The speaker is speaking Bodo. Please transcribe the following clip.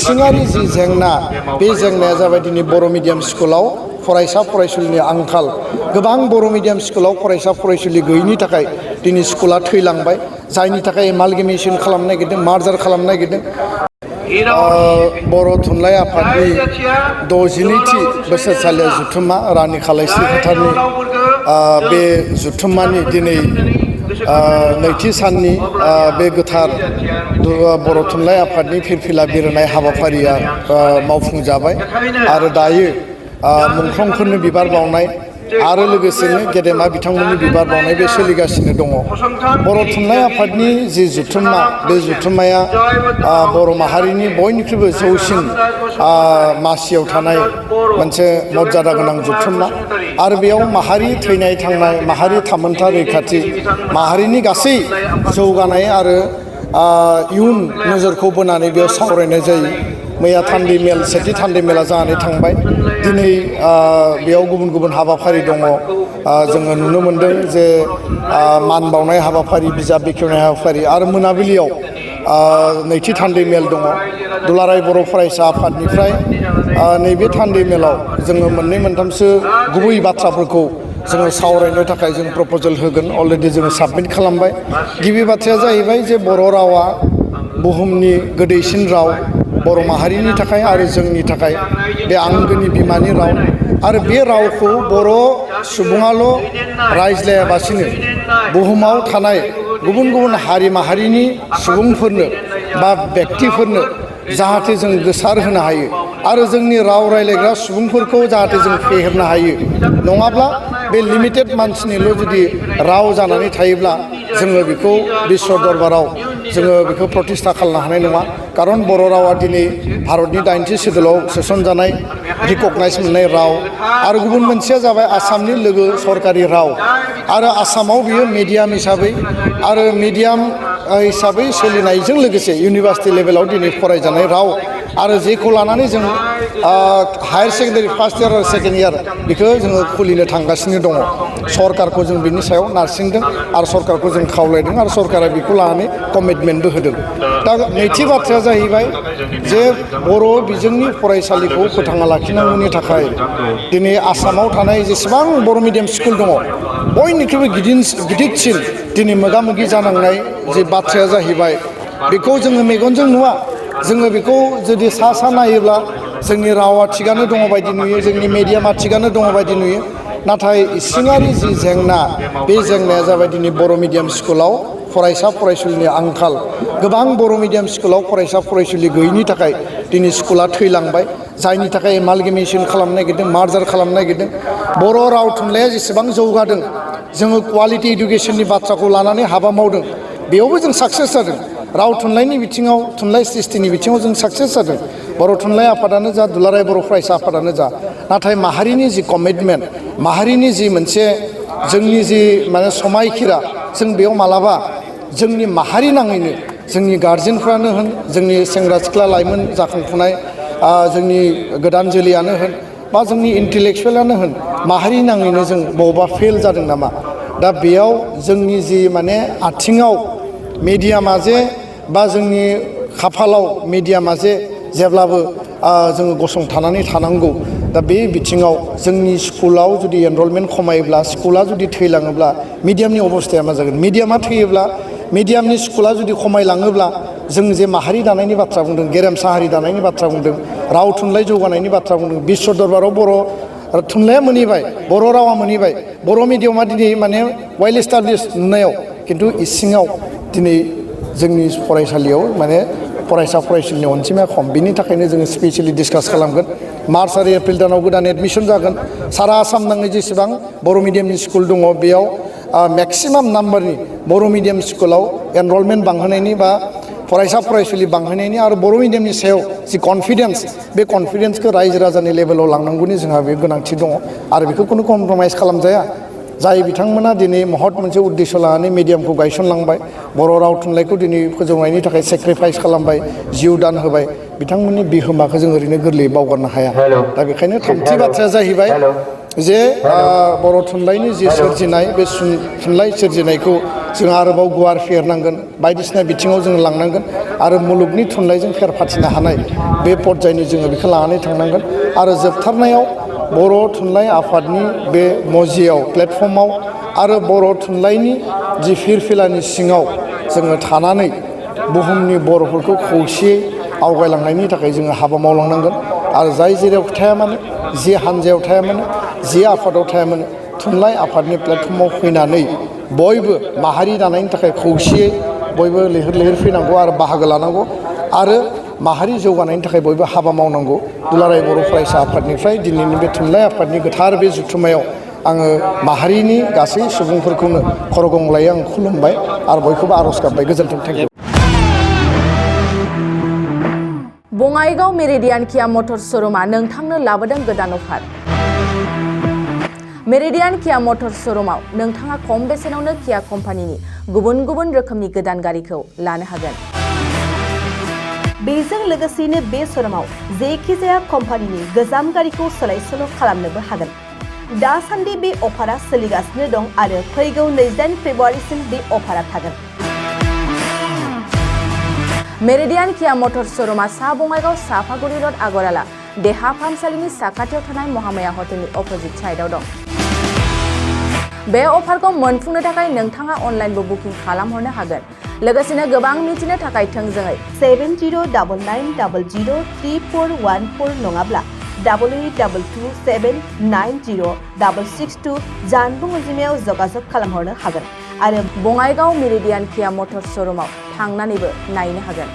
इसिङारि जि जेंना बे जेंनाया जाबाय दिनै बर' मिडियाम स्कुलाव फरायसा फरायसुलिनि आंखाल गोबां बर' मिडियाम स्कुलाव फरायसा फरायसुलि गैयिनि थाखाय दिनै स्कुला थैलांबाय जायनि थाखाय एमालगेमेसन खालामनो नागिरदों मार्जार खालामनो नागिरदों बर' थुनलाइ आफादनि 62थि बोसोरसालिया जुथुम्मा रानि खालायस्रि फोथारनि बे जुथुम्मानि दिनै नैथि साननि बे गोथार बर' थुनलाइ आफादनि फिरफिला बिरहोनाय हाबाफारिया मावफुंजाबाय आरो दायो मुंख्लंफोरनो बिबार बावनाय आरो लोगोसेनो गेदेमा बिथांमोननि बिबार बावनाय बे सोलिगासिनो दङ। बर' थुनलाइ आफादनि जि जुथुम्मा बे जुथुम्माया बर' माहारिनि बयनिख्रुइबो जौसिन मासियाव थानाय मोनसे मर्यादा गोनां जुथुम्मा आरो बेयाव माहारि थैनाय थांनाय माहारि थामोनथा रैखाथि माहारिनि गासै जौगानाय आरो इयुन नोजोरखौ बोनानै बेयाव सावरायनाय जायो। मैया थान्दै मेल सेथि थान्दै मेला जानानै थांबाय दिनै बेयाव गुबुन गुबुन हाबाफारि दङ जोङो नुनो मोनदों जे मान बावनाय हाबाफारि बिजाब बेखेवनाय हाबाफारि आरो मोनाबिलियाव नैथि थान्दै मेल दङ। दुलाराय बर' फरायसा आफादनिफ्राय नैबे थान्दै मेलाव जोङो मोननै मोनथामसो गुबै बाथ्राफोरखौ जोङो सावरायनो थाखाय जों प्रप'जेल होगोन अलरेडि जोङो साबमिट खालामबाय। गिबि बाथ्राया जाहैबाय जे बर' रावा बुहुमनि गोदैसिन राव बर' माहारिनि थाखाय आरो जोंनि थाखाय बे आंगोनि बिमानि राव आरो बे रावखौ बर' सुबुङाल' रायज्लायाबासिनो बुहुमाव थानाय गुबुन गुबुन हारि माहारिनि सुबुंफोरनो बा व्यक्तिफोरनो जाहाथे जों गोसार होनो हायो आरो जोंनि राव रायलायग्रा सुबुंफोरखौ जाहाथे जों फेहेरनो हायो। नङाब्ला बे लिमिटेड मानसिनिल' जुदि राव जानानै थायोब्ला जोङो बेखौ बिश्व दरबाराव जोङो बेखौ प्रतिष्ठा खालामनो हानाय नङा। खारन बर' रावा दिनै भारतनि 80थि सिडुलाव सोसनजानाय रिकगनाइज मोननाय राव आरो गुबुन मोनसेया जाबाय आसामनि लोगो सरकारि राव आरो आसामाव बियो मिडियाम हिसाबै आरो मिडियाम हिसाबै सोलिनायजों लोगोसे इउनिभार्सिटि लेभेलाव दिनै फरायजानाय राव आरो जेखौ लानानै जों हायार सेकेन्डारि फार्स्ट इयार आरो सेकेन्ड इयार बेखौ जोङो खुलिनो थांगासिनो दङ। सरकारखौ जों बिनि सायाव नारसिनदों आरो सरकारखौ जों खावलायदों आरो सरकारा बेखौ लानानै कमिटमेन्टबो होदों। दा नैथि बाथ्राया जाहैबाय जे बर' बिजोंनि फरायसालिखौ फोथांना लाखिनांगौनि थाखाय दिनै आसामाव थानाय जेसेबां बर' मिडियाम स्कुल दङ बयनिख्रुइबो गिदिरसिन दिनै मोगा मोगि जानांनाय जे बाथ्राया जाहैबाय बेखौ जोङो मेगनजों नुवा जोङो बेखौ जुदि सा सा नायोब्ला जोंनि रावा थिगानो दङ बायदि नुयो जोंनि मिडियामा थिगानो दङ बायदि नुयो नाथाय इसिङारि जि जेंना बे जेंनाया जाबाय दिनै बर' मिडियाम स्कुलाव फरायसा फरायसुलिनि आंखाल गोबां बर' मिडियाम स्कुलाव फरायसा फरायसुलि गैयिनि थाखाय दिनै स्कुला थैलांबाय जायनि थाखाय एमालगेमेसन खालामनो नागिरदों मार्जार खालामनो नागिरदों। बर' राव थुनलाइया जेसेबां जौगादों जोङो क्वालिटि इडुकेसननि बाथ्राखौ लानानै हाबा मावदों बेयावबो जों साक्सेस जादों। राव थुनलाइनि बिथिङाव थुनलाइ सृष्टिनि बिथिङाव जों साक्सेस जादों। बर' थुनलाइ आफादानो जा दुलाराय बर' फरायसा आफादानो जा नाथाय माहारिनि जि कमिटमेन्ट माहारिनि जि मोनसे जोंनि जि माने समायखिरा जों बेयाव मालाबा जोंनि माहारि नाङैनो जोंनि गार्जेनफ्रानो होन जोंनि सेंग्रा सिख्ला लाइमोन जाखांफुनाय जोंनि गोदान जोलैयानो होन बा जोंनि इन्टेलेक्सुवेलानो होन माहारि नाङैनो जों बबावबा फेल जादों नामा दा बेयाव जोंनि जि माने आथिङाव मिडियामा जे बा जोंनि खाफालाव मिडियामा जे जेब्लाबो जोङो गसंथानानै थानांगौ दा बे बिथिङाव जोंनि स्कुलाव जुदि एनरलमेन्ट खमायोब्ला स्कुला जुदि थैलाङोब्ला मिडियामनि अबस्थाया मा जागोन मिडियामा थैयोब्ला मिडियामनि स्कुला जुदि खमायलाङोब्ला जों जे माहारि दानायनि बाथ्रा बुंदों गेरेमसा हारि दानायनि बाथ्रा बुंदों राव थुनलाइ जौगानायनि बाथ्रा बुंदों बिश्व दरबाराव बर' थुनलाइया मोनहैबाय बर' रावा मोनहैबाय बर' मिडियामा दिनै माने वेल एस्टाब्लिश नुनायाव खिन्थु इसिङाव दिनै जोंनि फरायसालियाव माने फरायसा फरायसुलिनि अनजिमाया खम बिनि थाखायनो जोङो स्पेसियेलि डिसकास खालामगोन। मार्च आरो एप्रिल दानाव गोदान एडमिसन जागोन सारा आसाम नाङै जेसेबां बर' मिडियामनि स्कुल दङ बेयाव मेक्सिमाम नाम्बारनि बर' मिडियाम स्कुलाव एनरलमेन्ट बांहोनायनि बा फरायसा फरायसुलि बांहोनायनि आरो बर' मिडियामनि सायाव जि कनफिडेन्स बे कनफिडेन्सखौ रायजो राजानि लेभेलाव लांनांगौनि जोंहा बे गोनांथि दङ आरो बेखौ खुनु कमप्रमाइज खालामजाया। जाय बिथांमोना दिनै महत मोनसे उद्देश्य लानानै मिडियामखौ गायसनलांबाय बर' राव थुनलाइखौ दिनै फोजौनायनि थाखाय सेक्रिफाइस खालामबाय जिउ दान होबाय बिथांमोननि बिहोमाखौ जों ओरैनो गोरलैयै बावगारनो हाया। दा बेखायनो थामथि बाथ्राया जाहैबाय जे बर' थुनलाइनि जि सोरजिनाय बे थुनलाइ सोरजिनायखौ जों आरोबाव गुवार फेहेरनांगोन बायदिसिना बिथिङाव जों लांनांगोन आरो मुलुगनि थुनलाइजों फेर फाथिनो हानाय बे पर्यायनि जोङो बेखौ लानानै थांनांगोन आरो जोबथारनायाव बर' थुनलाइ आफादनि बे मजियाव प्लेटफर्माव आरो बर' थुनलाइनि जि फिरफिलानि सिङाव जोङो थानानै बुहुमनि बर'फोरखौ खौसेयै आवगायलांनायनि थाखाय जोङो हाबा मावलांनांगोन आरो जाय जेराव थाया मानो जि हान्जायाव थाया मानो जि आफादाव थाया मानो थुनलाइ आफादनि प्लेटफर्माव फैनानै बयबो माहारि दानायनि थाखाय खौसेयै बयबो लैहोर लैहोर फैनांगौ आरो बाहागो लानांगौ आरो माहारि जौगानायनि थाखाय बयबो हाबा मावनांगौ। दुलाराय बर' फरायसा आफादनिफ्राय दिनैनि बे थुनलाइ आफादनि गोथार बे जुथुमायाव आङो माहारिनि गासै सुबुंफोरखौनो खर' गंग्लायै आं खुलुमबाय आरो बयखौबो आर'ज गाबबाय। गोजोन्थों। Thank you. बङाइगाव मेरिडियान किया मटर्स श'रुमा नोंथांनो लाबोदों गोदान अफार। मेरिडियान किया मटर्स श'रुमाव नोंथाङा खम बेसेनावनो किया कम्पानिनि गुबुन गुबुन रोखोमनि गोदान गारिखौ लानो हागोन। बेजों लोगोसेनो बे श'रुमाव जेखिजाया कम्पानिनि गोजाम गारिखौ सोलाय सोल' खालामनोबो हागोन। दासान्दि बे अफारा सोलिगासिनो दं आरो फैगौ 28 फेब्रुवारिसिम बे अफारा थागोन। मेरिडियान किया मटर्स श'रुमा सा बङाइगाव साफागुरि रड आगराला देहा फाहामसालिनि साखाथियाव थानाय महामाया हटेलनि अपोजिट साइडआव दं। बे अफारखौ मोनफुंनो थाखाय नोंथाङा अनलाइनबो बुकिं खालामहरनो हागोन। लोगोसेनो गोबां मिथिनो थाखाय थोंजोङै 7099934114 नङाब्ला 8822790662 जानबुं अनजिमायाव जगाजग खालामहरनो हागोन आरो बङाइगाव मेरिडियान किया मटर्स श'रुमाव थांनानैबो नायनो हागोन।